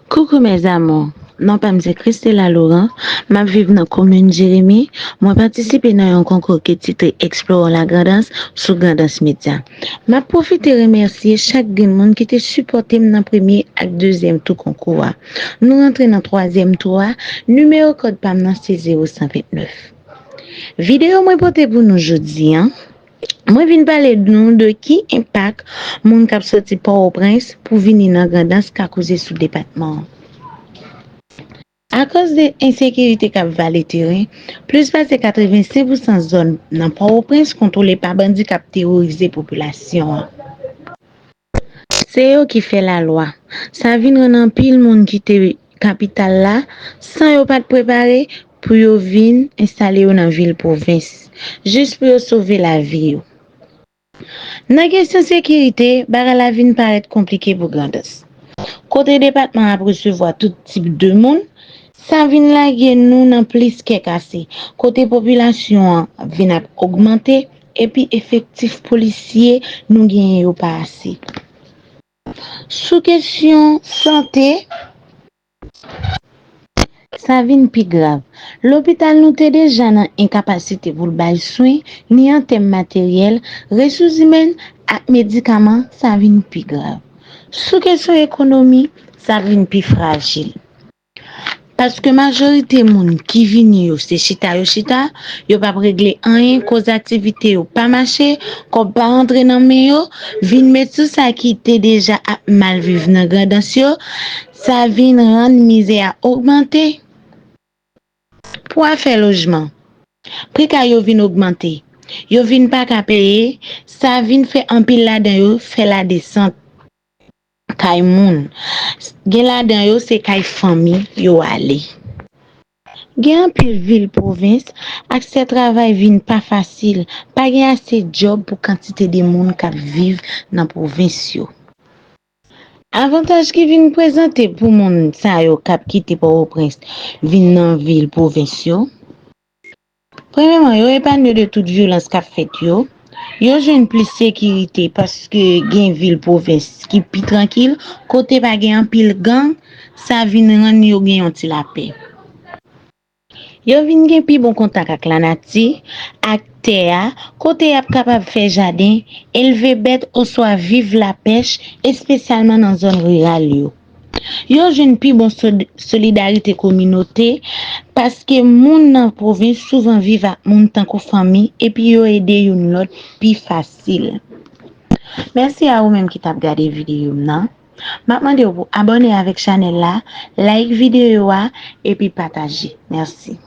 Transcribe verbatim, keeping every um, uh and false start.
Coucou mes amours, non pa m se Christella Laurent, m ap viv nan komin Jeremi, mwen patisipe nan yon konkou ki titre Explorons la Grandans sou Grandans Media. M ap pwofite remèsye chak grenn moun ki te sipòte m nan premye ak dezyèm tou konkou a. Nou rantre nan twazyèm tou a, nimewo kòd pa m nan se zewo san vennèf. Videyo mwen pote pou nou jodi a, mwen vin pale nou de ki enpak moun k ap soti Pòtoprens pou vini nan Grandans ka koze sou depatman an. Akoz de ensekirite k ap vale teren, plis pase katrevensenk pousan zòn nan Pòtoprens kontwole pa bandi k ap teworize popilasyon an. Se yo ki fè lalwa. Sa vin rann anpil moun kite kapital la san yo pa t prepare pou yo vin enstale yo nan vil pwovens, jis pou yo sove lavi yo. Nan kesyon sekirite, bagay la vin parèt konplike pou Grandans. Kote depatman an ap resevwa tout tip de moun, sa vin lage nou nan plis kè kase, kote popilasyon an vin ap ogmante, epi efektif polisye nou genyen yo pa ase. Sou kesyon sante, sa vin pi grav. Lopital nou te deja nan enkapasite pou l bay swen, ni an tèm materyèl, resous imèn ak medikaman, sa vin pi grav. Sou kesyon ekonomi, sa vin pi frajil. Paske majorite moun ki vini yo se chita yo chita, yo p ap regle anyen, koz aktivite yo pa mache, kòb pa rantre nan men yo, vin met sou sa ki te deja ap mal viv nan Grandans yo, sa vin rann mizè a ogmante. Pou afè lojman, pri kay yo vin ogmante, yo vin pa ka peye, sa vin fè anpil ladan yo fè ladesant kay moun. Gen ladan yo se kay fanmi yo ale. Gen anpil vil pwovens, aksè travay vin pa fasil, pa gen ase djòb pou kantite de moun k ap viv nan pwovens yo. Avantaj ki vin prezante pou moun sa yo k ap kite Pòtoprens vin nan vil pwovens yo. Premyèman, yo epanye de tout vyolans k ap fèt yo. Yo jwenn plis sekirite paske gen vil pwovens ki pi trankil, kote pa gen anpil gang, sa vin rann yo gen yon ti lapè. Yo vin gen pi bon kontak ak lanati, ak tè a, kote y ap kapab fè jaden, elve bèt oswa viv lapèch, espesyalman nan zòn riral yo. Yo jwenn pi bon sod- solidarite kominote, paske moun nan pwovens souvan viv ak moun tankou fanmi, epi yo ede youn lòt pi fasil. Mèsi a ou menm ki t ap gade videyo m nan. M ap mande w pou abòne avèk chanèl la, like videyo a, epi pataje. Mèsi.